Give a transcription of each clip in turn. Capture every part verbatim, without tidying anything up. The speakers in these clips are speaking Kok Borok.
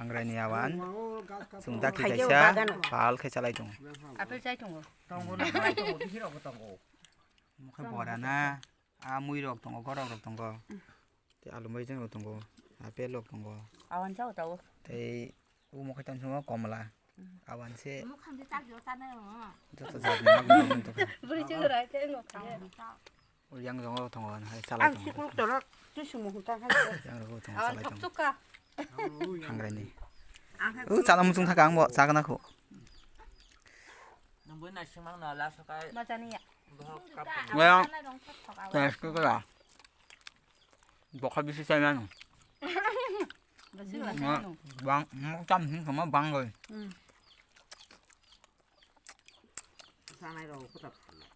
Hangrai ni awan. Chwng dakti kaisa pal khe chalai tongo. Apple chai tongo. Tongo na, tongo, bisi rok tongo. Mokhe bora na. A mui rok tongo, gorok rok tongo. Tei alu bai jang rok tongo. Apple rok tongo. Awan chao tao. Tei omo khe tong swngo komla. Awan se. Omo khamdi tak jor tanai omo. Joto jat ni mak mak tong kha. Bwrwi chwng rai khe wng kha. O yang jang rok tongo, hai chalai tongo. Ang sikuruk toro, twi sumung hwn ta hai. Yang rok tongo, awan chalai tongo. Thok thok kha. Hangrai ni. O chala muchung thaka ang bo chakna kho. Nang bwrwi naising mang no la sakai. Ma chani ya. Bohok kap. Yang. Thanks ko kala. Bokha bisi chai mano. Bisi ba chai mano. Bang, mo tam hin sama bang goi. Hmm. Sanai rok ko ta phana.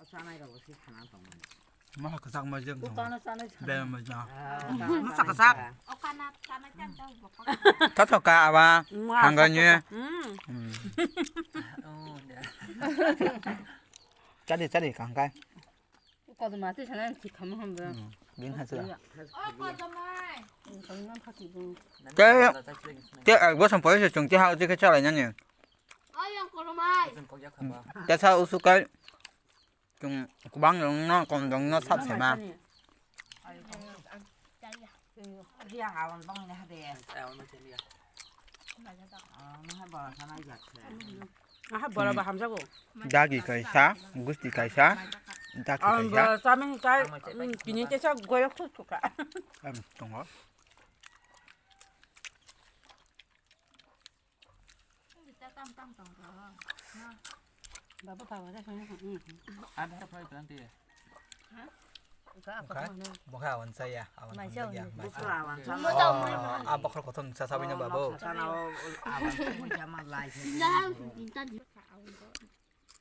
Sanai rok si phana tong. Ma ka sak ma jeng tong. Ko kana sanai sana. Be ma ja. Masa ka sak. O kana sanai kan ta bokha. Ta to ka awa. Hangga ni. Hmm. Hmm. Oh, ya. Chadi, chadi, kangkai. Kodoma twi sana thik khamma hambra. Hmm, bini ha sira. Iya. O kodoma. Kodoma phati bo. Te, te ek bosong pore se chwng te ha je khe chalai nani. O yang kodoma. Te sa usu kai chwng kubang jong no kom jong no sap se ma. Aha, bora ba hamjago. Dagi kaisa, gusti kaisa, daki kaisa. Bora chamin kai, mm, kini tesa goyo khuk khuk ka. Em, tongo. Babu pawa da sana. Ada apa itu nanti ya? Bokha, bokha awan chaya, awan hamjakya, mai chaya. Oh, a bokhor kothon cha sawi na babu.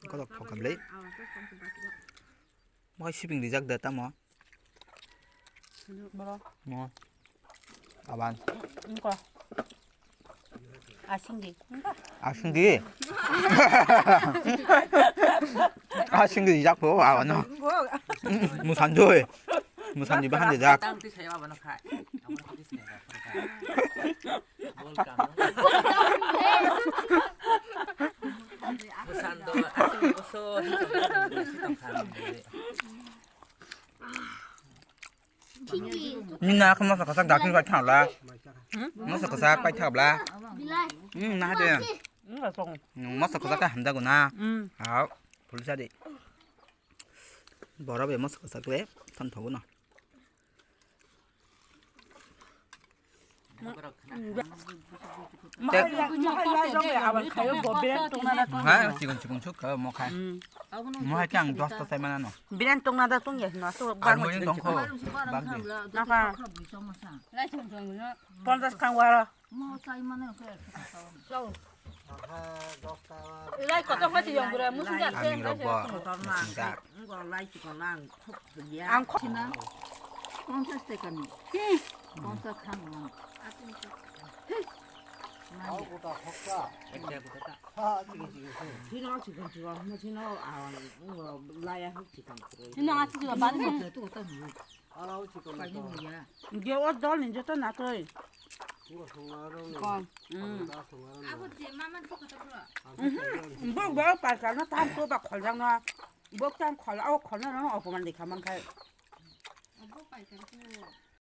Kotor phokam le. Mo sibing rijak da tamo. Mo. Aban. Asing di. Asing di. Asing di jak po awan no. Musan joi. Musan di bahan di jak. Tang ti saya awan no khai. Awan no khai ti saya. Bol kam. Musan do asing muso. Nina khe moso kwchak dakti pai thangla. Moso kwchak pai thangla. Hmm, na de. Moso kwchak khe hamjago na. Hao, phulsa de. Boro be moso kwchak le thang thogo na. Hai, chikon chikon suk kha mo khai. Mo hai khe ang dos ta sai mana no. Biran tongna da tong ya no to. Ar mo dong kho. Bag de. Naka. Ponchas kang wara. Lai kotor hati yang bura musun jak. Ani rok bo musun jak. Ang kho. Ponchas tekani. Ponchas kang wara. Sino chikon chikon, sino, ah, laya huk chikon chikon. Sino ati juga bani. Ge o dol ni joto na toi. Chikon. Mm. Bok bok parka no tam ko ba kholjang no. Bok tam khol, o khol no no opoman dekha man khai.